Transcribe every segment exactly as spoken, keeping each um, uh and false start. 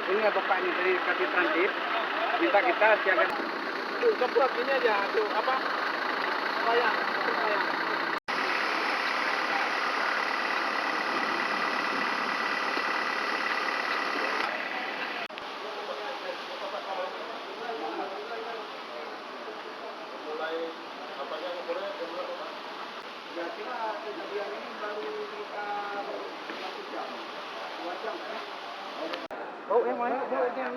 Dengar bapak ni tadi kasih transit, minta kita siaga. Tu, semprot ini aja, tu, apa? Payah, payah. Oh, yang mana? Yang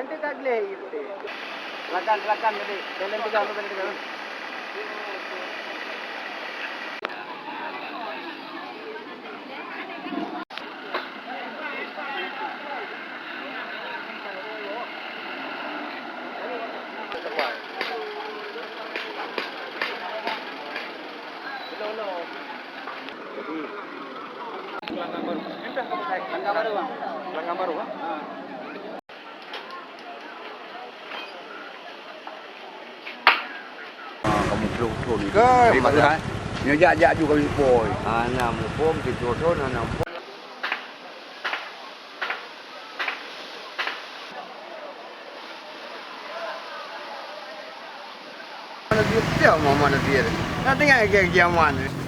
tu tak boleh gitu. Silakan, silakan tadi. Jalan tiga, jalan tiga. Langkah baru, Bang. Langkah baru, Bang. Ha. Ah, kamu peluk-peluk ni. Kan, masalah. Nyoe jak-jak ju kami sepoi. Hana muphom, situ thon hana muphom. Mana dia? Dia mama dia. Nanti kan dia, dia mana?